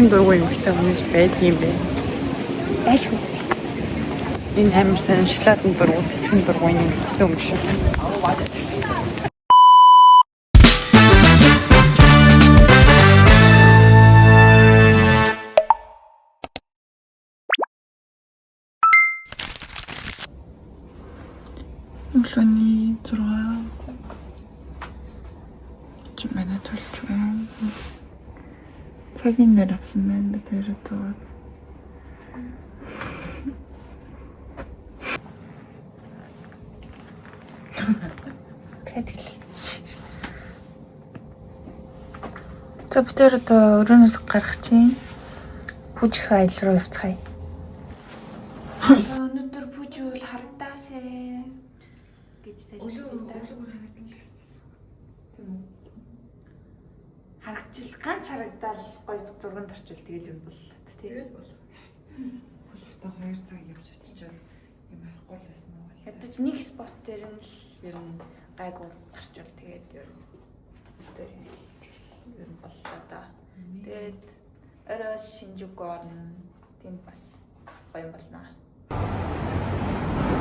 Цэцгийн дургүй эмэгтэй хүмүүс байдаг юм бэ? Байлгүй. Энэ амар сайн шоколадын дургүй, цэцгийн дургүй юм юм шиг. Өглөөний 6 цаг. Чи манай төлж байна. Цагийн нэр авсан байна би тэр одоо. За бид тэр одоо өрөөнөөс гарах чинь Пүжих айл руу явцгаая. Өнөөдөр пүжүүл харагдаасэ гэж тайлбарлаа. Тийм үү? Харагчил ганц харагдаал гоё зурганд орчвол тэгэл юм боллоо та тий. Тэгэл бол. Хөлтөө 2 цаг явж очичоод юм харахгүй л байсан уу? Ядаж нэг спот дээр нь л ер нь гайгүй гарчвал тэгээд ер нь дээр нь л ер нь боллоо да. Тэгээд орой Шинжүг орно. Тэнд бас гоё юм болно.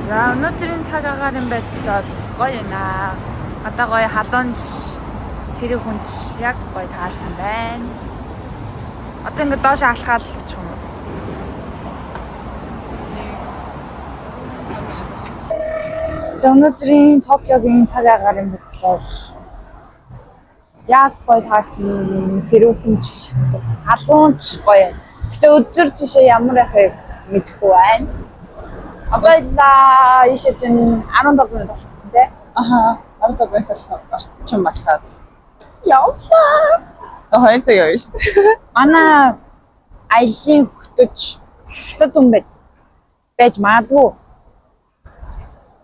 За өнөөдрийн цаг агаарын байдал бол гоё байна. Одоо гоё халуунч сэрэг хүнч яг гоё таарсан байна. Одоо ингээд доош алхаал очих юм уу? За өнөөдрийн Токиогийн цаг агаарын байдал бол яг гоё таарсан сэрэг хүнч халуунч гоё. Гэтэ өдөр жишээ ямар яхыг мэдэхгүй байна. Одоо ийшээ чинь 17 минут болсон тий. Аха, 15 минут орчим малхаад. Явлаа. 2 цаг явна шүү дээ. Манай аяллаа хөтөч хятад хүн байд байж магадгүй.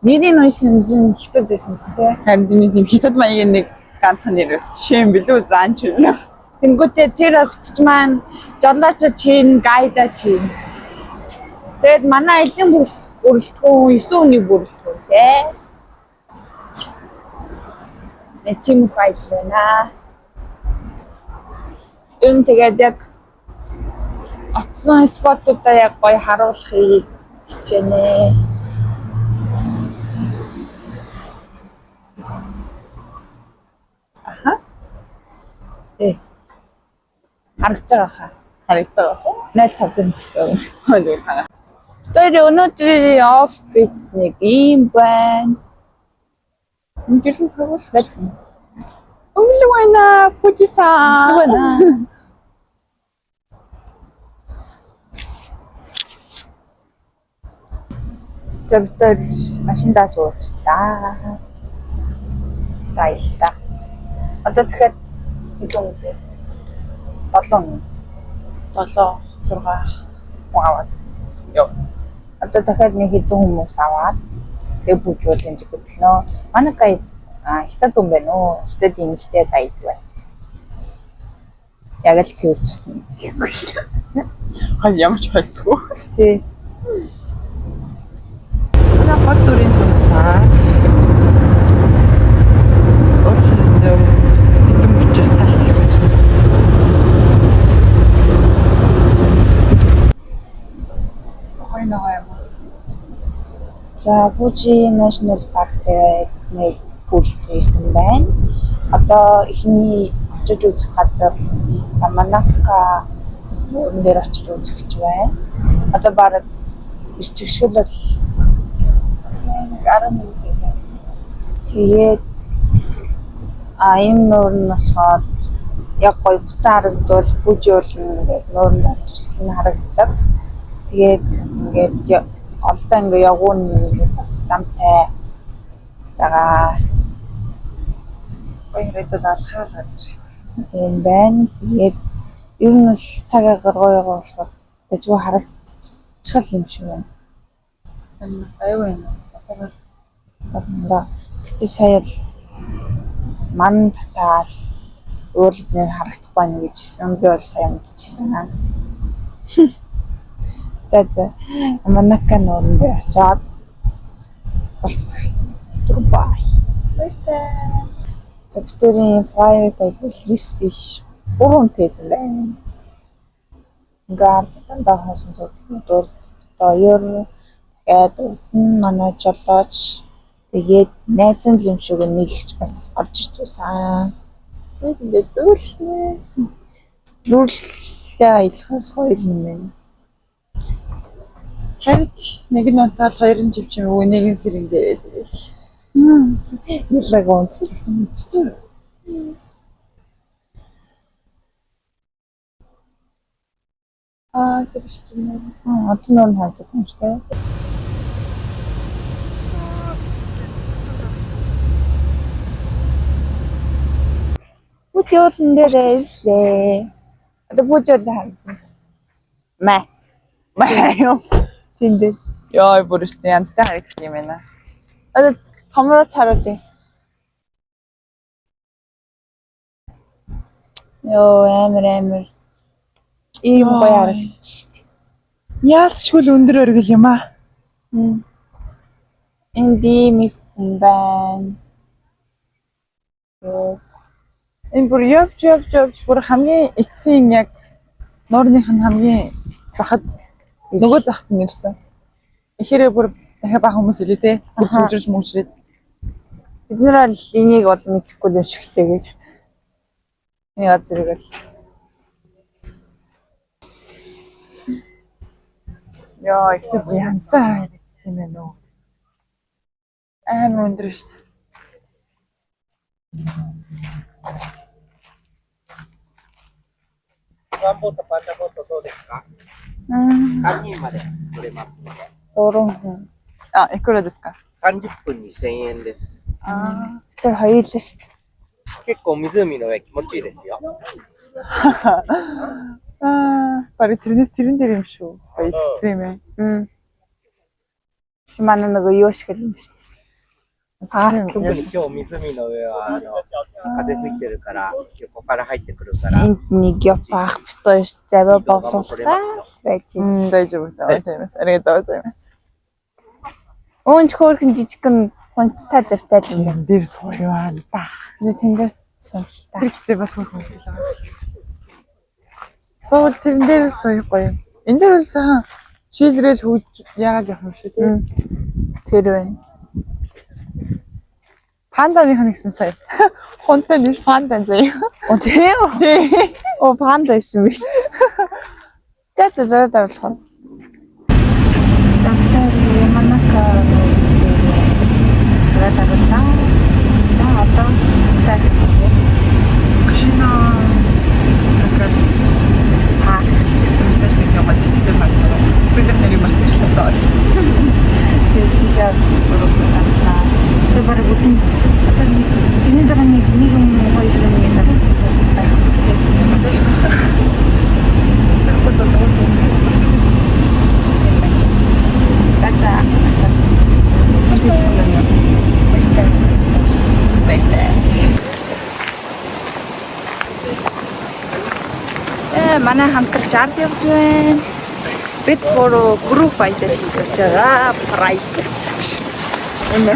Нэрийг уншсан чинь хятад байсан гэсэн тий. Харин энэ тийм хятад маягийн нэг ганцхан нэр бас шэм билүү заанч билүү. Тэнгүүтээ тэр хөтөч маань жолоочо чин, гайда чин. Тэгээд манай аяллаа бүрэлдэхүүн 9 хүний бүрэлдэхүүн тий. Нэг тийм их аялал байна. Ер нь тэгээд яг очсон спотуудаа яг гоё харуулахыг хичээнэ. Аха, Э. Харагдаж байгаа хаа. харагдаж байгаа хөө. 0.5 дэмж шүү дээ. Хөө хараа. Тэр өнөөдрийн outfit нэг ийм байна. Гэрлийн хагуул байж. Өглөө байна. Фужисан. Өглөө байна. За бид хоёр машиндаа суучлаа. Баярлалаа. Одоо тэгэхээр хэд юм бэ? 7 юм. 7 6 Хүн аваад. Йоо. Одоо дахиад нэг хэдэн хүмүүс аваад тэгээ бүжүүлэн зүг хөдлөнө. Манай гайд хятад хүн байна уу? Хятад эмэгтэй гайд байна. Яг л цэвэр зүсний. Хань ямар ч холцгүй. Тий. Манай гол дүрийн тунцаа. Уучлаас нэр хэдэн бүчээс салах гэж. Хоёр нэг юм. За Fuji National Park дээр бид нэр бүлцэн ирсэн байна. Одоо эхний очиж үзэх газар Яманака нүүрэн дээр очиж үзэх гэж байна. Одоо бараг ирчих шиг л 10 минут зав. тэгээд энэ нуур нь болохоор яг гоё бүтэн харагдвал Fuji уулан ингээд нууранд тусгал нь харагддаг. Тэгээд ингээд олдоо ингээд явгууны бас замтай байгаа. Гоё хэрэг алхаа газар байсан. Тийм байна. Тэгээд ер нь л цаг агаар гоё байгаа болохоор дажгүй харагдчихал юм шиг байна. Аюу энэ. Одоо Одоо гэтээ сая л ман татаал уулд нэр харагдахгүй байна гэж хэлсэн. Би бол сая мэдчихсэн аа. За за. Манака нууран дээр очиод болцдог. Goodbye. баяртай. За битүүрийн private аялал 9 биш 3 хүнтэйсэн байна. Ингээ ардтан доосон судлан дурд хоёр дахиад урд нь манай жолооч тэгээд найзан л юм шиг нэг ихч бас орж ирж байсан. Тэгээд ингээд дүүрлээ. Дүүрлээ аялахаас гоё юм байна. Харин нэг нь унтаал хоёр нь живч юм уу нэг нь сэрэн дээрээ тэгэл. Нилэг унтчихсан юм чи. Аа тэр шүү дээ. Одоо нөр нь харагдах юм шүү дээ. Бүжүүлэн дээр ирлээ. Одоо бүжүүлэн харсан. Мэ. Маа юу. Тэн дээр. Йой бүр өстэй янзтай харагдах юм байна. Одоо томроо харуулъя. Йоо амар амар. Ийм гоё харагдчих шүү дээ. Яалтчгүй л өндөр өргөл юм аа. Энд ийм их хүн байна. Йоо. Энэ бүр явж явж явж бүр хамгийн эцсийн яг нуурных нь хамгийн захад нөгөө захад нь ирсэн. Ихээрээ бүр дахиад бага хүмүүс илээ те. Бүр Аха. зүжирч мөжрээд Бид нар бол энийг бол мэдэхгүй юм шиг лээ гэж. Энэ газрыг л. ёо ихтэй бүр янзтай харагдах юм байна уу. Амар өндөр шүү дээ. ワンボート、パンダボートどうですか ?3 人まで乗れますので、 Гурван хүн. А, いくらですか 30分2000円です。 Аа. Бид нар хоёулаа шүү дээ. 結構湖の上気持ちいいですよ。 Аа, бараг тэрнээс тэрэн дээр юм шүү. Гоё экстрим ээ. Мм. Чи манай нөгөө юу шиг л юм шүү дээ. Аа, 特に今日湖の上は、風吹いてるから、横から入ってくるから、 Энд нэг явах бит хоёр завиа боглуулах гал байж байна. うん、大丈夫だ。ございます。ありがとうございます。 Өөнч хөөрхөн жижигхэн хунтаа завтай л юм байна. Тэрэн дээр сууя л да. Зү тэн дээр суулта. Тэр ихтэй бас хөөрхөн хэл байгаа. Суувал тэрэн дээр сууя гоё. Энэ дээр бол сайхан чийлрэл хөгж яагаад явах юм шүү тий. Тэр байна. Панданых нь гэсэн сая. Хунтай нэр панда заяа. О тийм үү? О панда гэсэн биш. За за зураг даруулах уу? За бид хоёр Яманака дээр зураг дарууллаа. За одоо тааш Шино такар парк гэсэн дээс нэг яваад цэцэгтэй панда. Сүүлд нэрийг мартчихлаа sorry. Тэгээд тийш явж зураг дарууллаа. Тэгээд бараг үдэн одоо нэг чиний дараа нэг нэг юм хоёр юм нэг дараа байх. За за. Баяртай. Баяртай. Манай хамтрагч ард явж байна. Бид гурав групп аялал хийж явж байгаа. Private. Үнэ.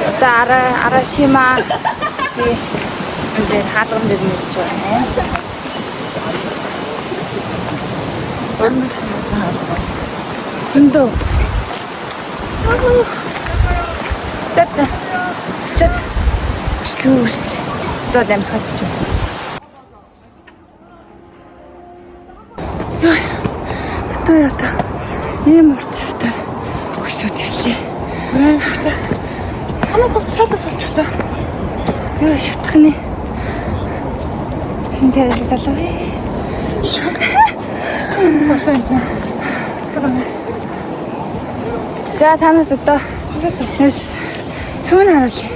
Одоо ара Арашима тий энэ хаалган дээр нэрч байна. Зөндөө. За за. Очоод өчлөө өчлөө. Одоо дамсгаад ч юм. Йой. Битүүр одоо ийм уртсартай өсөд ирлээ. Баяртай. Хамаг гоц шал усалчлаа. Йой, шатах нэ. Хин царайлаа залуу ээ. За та нарт одоо нэс сүмэн харуулъя.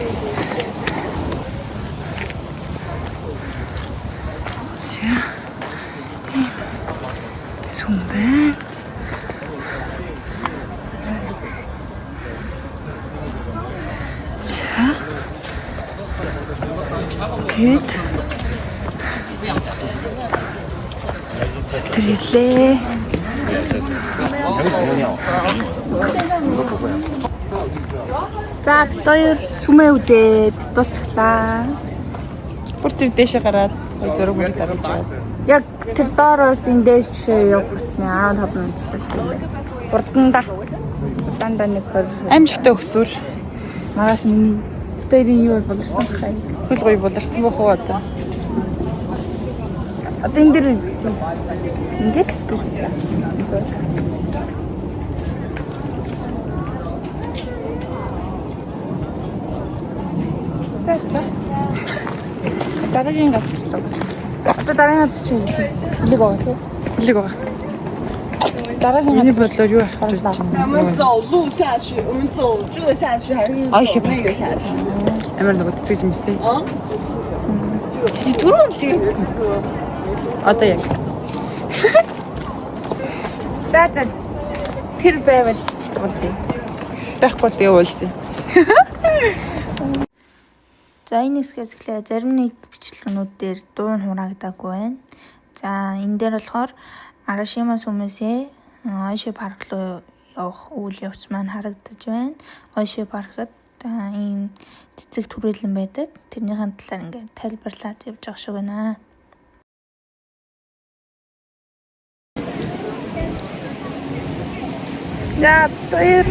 За. Ийм сүм байна. За. Тэгэд сүмтэр ирлээ. За бид хоёр сүмээ үзээд дуусчихлаа. Бүр тэр дээшээ гараад зураг мөр дарж байгаа. Яг тэр доороос энэ дээш жишээ явах хүртэл 15 минут л юм байна. Урданда. Урданда нэг 20. Аимшигтай өсвөр. Маргааш миний битэрийн юу боловсон хай. Хөл гоё буларцсан бох уу одоо. Одоо энэ дэр ингээд л скрин шүү. За за. Дараагийн газар руу. Одоо дараагийн газар чи юу? Илэг байгаа тий. Илэг байгаа. Дараагийн Миний газар бодлоор юу авах гэж авсан. 我们走路下去，我们走这个下去还是走那个下去？ Амар нөгөө цэцэг юм сте. Чи түрүүн л тэгсэн. Одоо яг. За за. Тэр байвал уулзъя. Байхгүй л тэгээ уулзъя. За энэ хэсгээс эхлээ зарим нэг бичлэгнүүд дээр дуу нь хураагдаагүй байна. За энэ дээр болохоор Арашима сүмээсээ Ойши парк руу явах үйл явц маань харагдаж байна. Ойши паркт ийм цэцэг түрээлэн байдаг. Тэрнийхэн талаар ингээд тайлбарлаад явж байгаа шиг байна. За тэр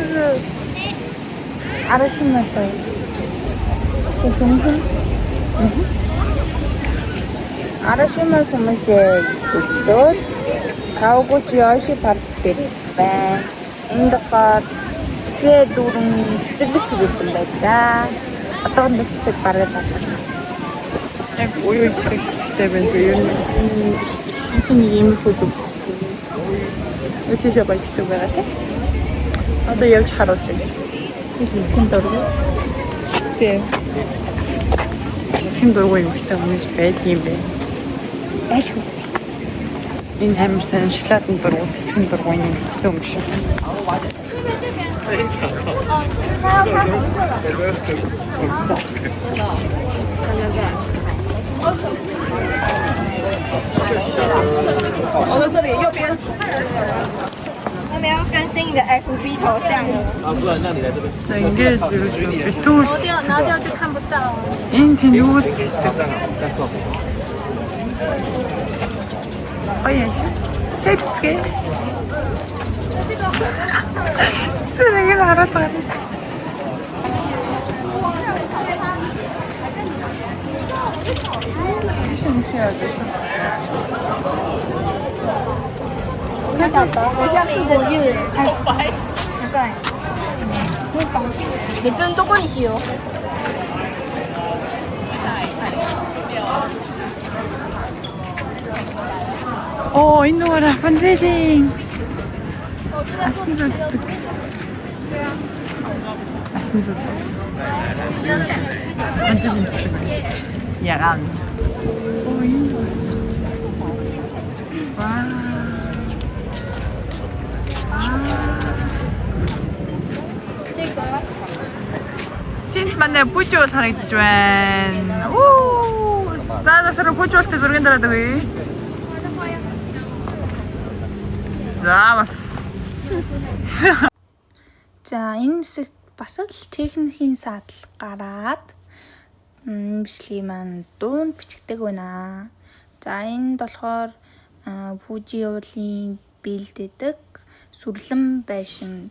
Арашима руу. Сүмхэн. Арашима сүмээсээ хөдлөөд Кавагучи Ойши парк дээр ирсэн байна. Энд болохоор цэцгээ дүүрэн цэцэрлэг түрээлэн байдаг. Одоохондоо цэцэг бараг л алга. Яг уяа хэсэг цэцэгтэй байна. Ер нь их нэг иймэрхүү дүр. Нэг тийшээ гоё цэцэг байгаа тий. Одоо явж харуулъя. Цэцгийн дургу. Тий. Цэцгийн дургу юу ихтэй өмнөж байдгийн юм бэ? Байлгүй. Энэ амар сайн шоколадын дургу, цэцгийн дургу юм юм шиг. 那边要更新你的 FB 头像了。 За ингээд ерөөсөө битүүр 拿掉，拿掉就看不到了。 энэ тэнүүр цэцэг. Гоё юм шиг. Тэ цэцгээ. Зэрэг нь хараад байгаа. Тийш юм шиг яаж байсан. 你真どこにしよう。 Оо, энэ нөгөө Рапунзелийн алтан зүтг. Алтан зүтг. Алтан зүтг. Ягаан. Оо, энэ бас. Вау. Тэнд манай бүжүүл харагдаж байна. Уу! За за сар бүжүүлтэй зургийн дараад өгье. За бас. За энэ хэсэгт бас л техникийн саадал гараад бичлэгийн маань дуунд бичигдэг байна. За энд болохоор Фужи уулын бэлддэг сүрлэн байшин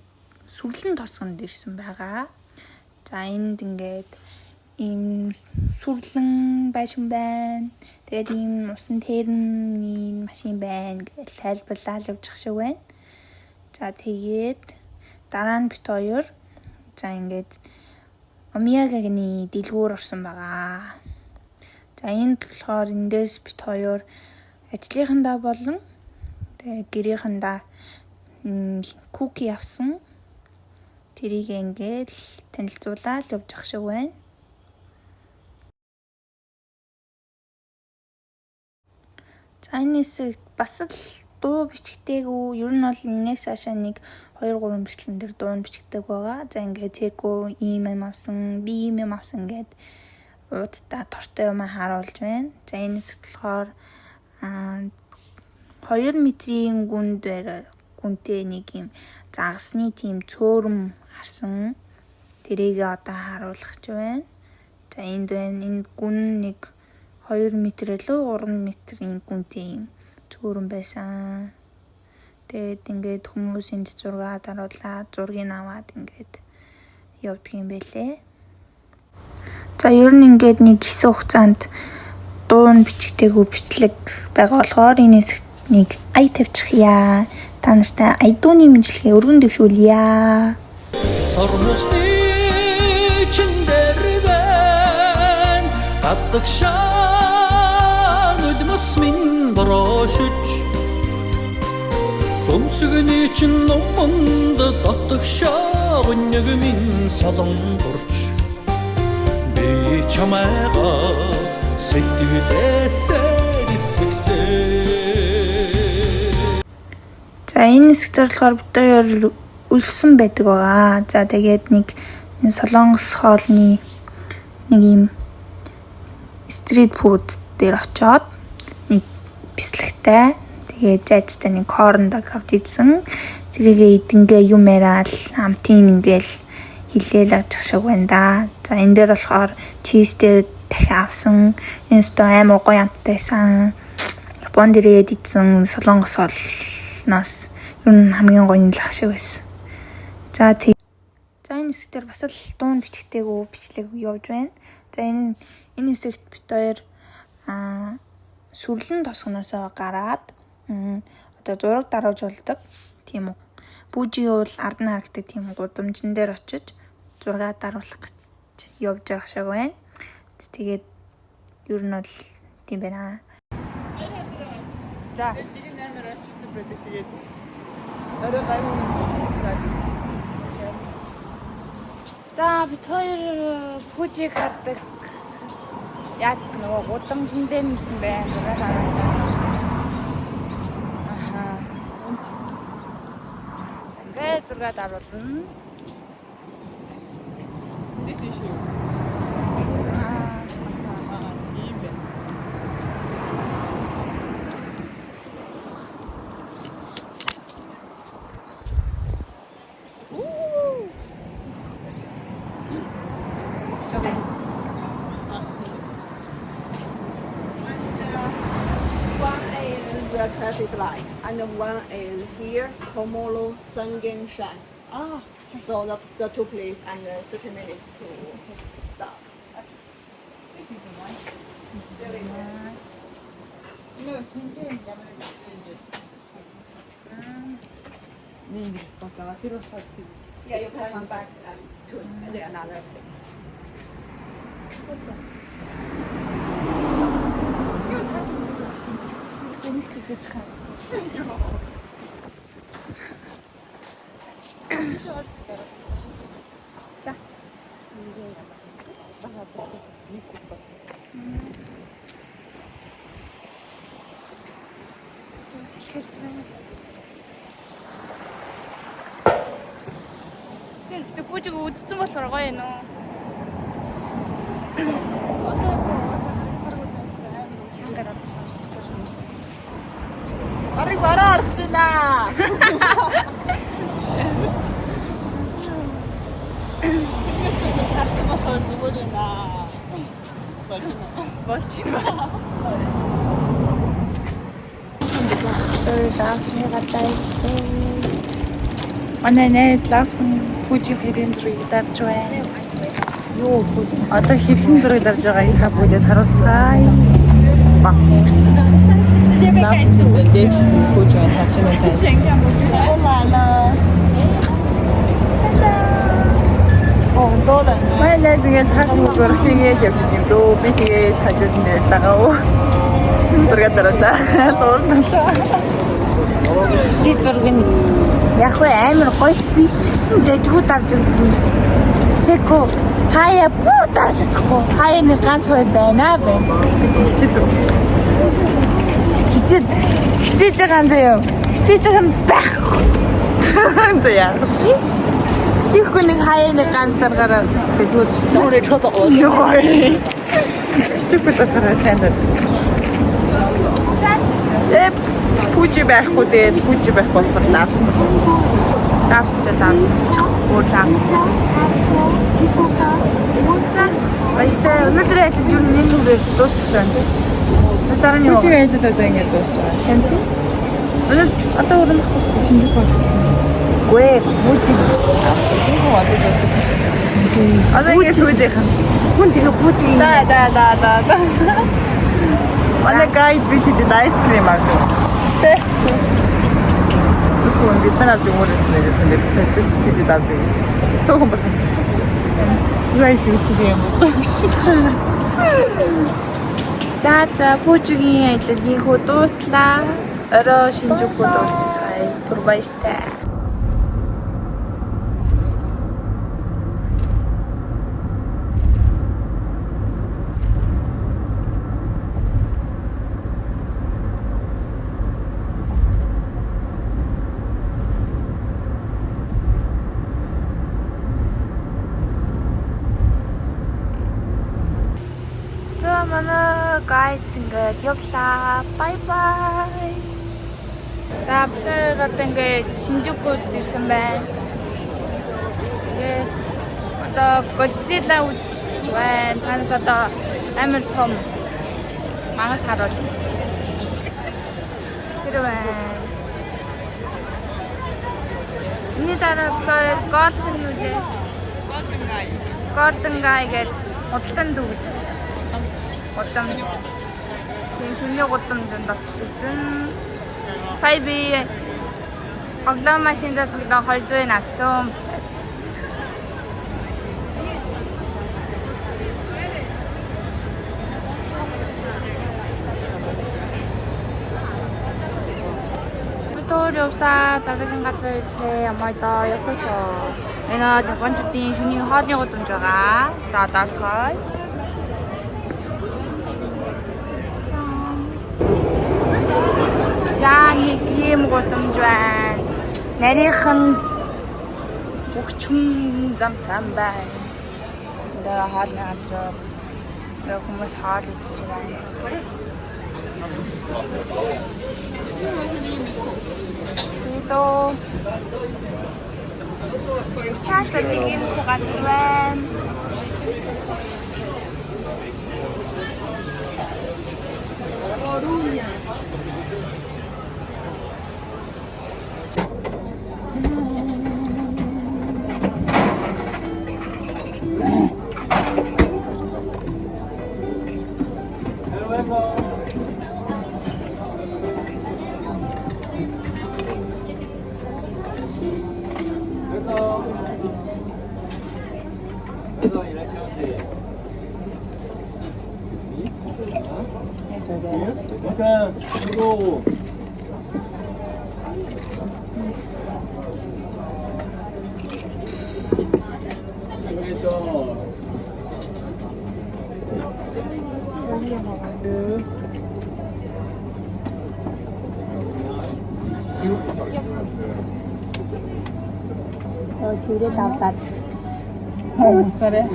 сүрлэн тосгонд ирсэн байгаа. За энд ингээд ийм сүрлэн байшин байна. Тэгээд ийм усан тэрний машин байна гэж тайлбарлаад явж шиг байна. За тэгээд дараа нь бит хоёр за ингээд Омиягагны дэлгүүр орсон байгаа. За энд болохоор эндээс бит хоёр ажлынхандаа болон тэгээ гэрийнхандаа куки авсан. Тэрийг ингээд л танилцуулаад явж ах шиг байна. За энэ хэсэгт бас л дуу бичгтээгүй. Ер нь бол энэс хашаа нэг 2 3 бичлэгэн дээр дуу нь бичигдэг байгаа. За ингээд Теко ийм юм авсан, би ийм юм авсан гэд уудтай тортой юм харуулж байна. За энэ хэсэгт болохоор 2 метрийн гүн дээр гүнтэй нэг юм загасны тийм цөөрөм харсан. Тэрийг одоо харуулах ч байна. За энд байна. Энэ гүн нэг 2 м илүү 3 м-ийн гүнтэй юм цөөрөн байсан. Тэгээд ингээд хүмүүс энд зураг даруулаад зургийг аваад ингээд явдаг юм байлээ. За ер нь ингээд нэг хэсэг хугацаанд дуун бичигдээгүй бичлэг байгаа болохоор энэ хэсэгт нэг ая тавьчихъя. Та нартай ая дууны мэндчилгээ өргөн дэвшүүлье. Сормосны чинь дээр ben Татагшаа нулимс минь борошиж Көмсгөний чинь номонд татагшаа гуниг минь солонгорч Би чамайгаа сэтгэлээсээ эсгсэн. За, энэ хэсэгт болохоор бид хоёр өлссөн байдаг байгаа. За, тэгээд нэг энэ солонгос хоолны нэг юм street food дээр очоод нэг бислэгтэй, тэгээд зайцтай нэг corn dog авч идсэн. Тэрийгээ идэнгээ юм яриад амтын ингээл хилээл авчих шиг байна да. За, энэ дээр болохоор cheese тэй дахин авсан. Энэ өстөө амар гоё амттай байсан. Японд ирээд идсэн солонгос хоолноос ер нь хамгийн гоё нь л ах шиг байсан. За, тэг. За, энэ хэсэг дээр бас л дуун бичигдээгүй бичлэг явж байна. За, энэ хэсэгт бид хоёр сүрлэн тосгоноосоо гараад одоо зураг даруулж болдог тийм үү. Фүжи уул ард нь харагдаг тийм гудамжин дээр очиж зураг даруулах гэж явж байгаа шиг байна. Тэгээд ер нь бол тийм байна. За. Нэг нь амар очтой байдаг, тэгээд орой гайгүй. За, бид хоёр Фүжиг хардаг яг нөгөө гудамжин дээр нисэн байна. Зураг аваад. Аха. Ингээ зураг даруулна. Энд тийш юу? Аа, ийм байна. One is the traffic light, and one is here, Komoro Sengen Shrine. Аа. So the two place and 30 minutes to stop. Thank you so much. Нөө сэнген ямар нэг ингэ. Нэг ингэ spot байгаа. Тэр болохоор тийм. Yeah, you can come back to the another place. Юу таач үзэх үзэх юм. Тийш орж дараа. За. Нэг spot. Эхэлж байна. Тэр гэтээ Фүжиг үдцэн болохоор гоё юм уу? Одоо угаасаа харагдахгүй амар Чангаар одоо сонсохдохгүй шүү. Барыг бараа орох гэж байна. Харсан болохоор зүгээр юм аа. Болж байна. Болж байна. Лаосны гадаа ирсэн. Манай найз Лаосын Фүжи хоёрын зургийг дарж байна. Юу, Фүжи? Одоо хэрхэн зураг дарж байгааг та бүгдэд харуулцгаая. Ба. Лаосын дээр Фүжи байна. Тавшин байна. Манай найз ингээл таасан зураг шигээл явж идэв юм дөө. Би тэгээд хажууд нь дагаа. Зураг дараалаа. Дуурлаа. Би зураг нь яг вэ амар гоё биш ч гэсэн дэжгүй дарж өгдөг. Цэко хаяа бүр дарж чадахгүй. Хаяа нэг ганц хоёр байна байна. Би хичээдэг. Хичээд хичээж байгаа юм заяа. Хичээж байгаа юм байхгүй. За, яа. Хичээхгүй нэг хаяа нэг ганц даргаараа дэжгүй дарсан. Өөрөө чод. Йоо. Хичээхгүй дарахаараа сайн дар. Фүжи байхгүй, тэгээд Фүжи байхгүй болохоор лаавсан. Лаавсантай дарчих. Өөр лавс. Баяртай. Өнөөдрийн аялал юу нэг нүгээр дуусчихсан тийм. Дараа нь юу? Чи аялал одоо ингэж дуусчихсан. Тань тийм. Өнөө одоо өрнөх байхгүй. Шинжик бол. Гүй, Пүжиг. Тийм үү одоо дуусчихсан. Одоо ингэ сүйдэх. Хүн тэгээ Пүжиг. Да да да да да. Манай гайд бид тэд ice cream авч өгсөн. Тэ. Тэгвэл бид нар авч өгмөр байсан гэдэг тань бид тэд авч өгсөн. Цөөхөн болсон. Юу аяг юм бэ? За за Пүжигийн аялал инхүү дууслаа. Орой Шинжүкүд уулзцгаая. Түр баяртай. За манай гайд ингээд явлаа. Bye bye. За бид нар одоо ингээд Шинжүкүд ирсэн байна. Тэгээд одоо Годзилла үзэж байна. Та нарт одоо амар том мангас харуул. Тэр байна. Энэний дараа бид Golden юу лээ? Golden Eye. Golden Eye гэдэг худалдан дүүж. Гудам. Тийм шүний гудамжинд очиж үзэн. Сая би тоглоом машин дээр тоглоо 200-ыг алдсан. Бид явсаа дараагийн газар ирлээ. Ямаа доо явах. Энэ бол Япончуудын шөнийн хоолны гудамж байгаа. За одоо орцгоё. За нэг ийм гудамж байна. Нарийнхан өгчм замтан байна. Тэгээ хоолны газар тэгээ хүмүүс хоол идэж байна. Тэгээд Чааш нэг юм газар байна. Тэгээд авдаад. Хуцаарай.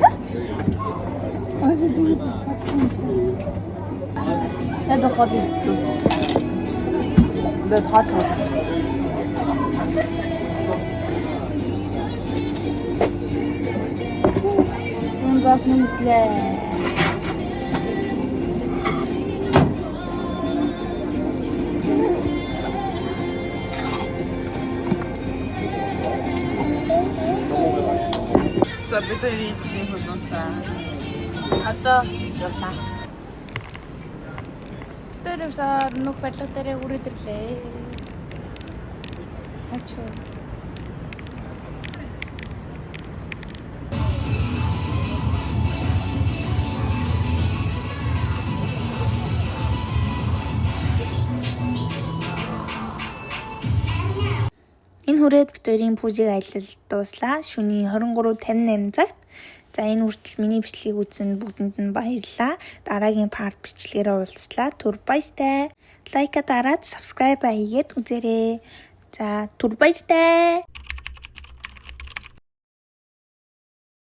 Өөсөө тэгэж бодсон юм. Яг хоол идсэн. Тэгээд тооцоо. Зуун зоос нэмтлээ. За бид хоёрын идсэн хөлөөсөө. Одоо явлаа. Тэр явсаар нүх барилга дээрээ хүрээд ирлээ. Хачуу. Энэ хүрээд бид хоёрын Пүжиг аялал дууслаа. Шөнийн 23:58 цагт. За энэ хүртэл миний бичлэгийг үзсэн бүгдэнд нь баярлалаа. Дараагийн part бичлэгээр уулзлаа. Түр баяртай. Лайка дараад subscribe хийгээд үзээрэй. За түр баяртай.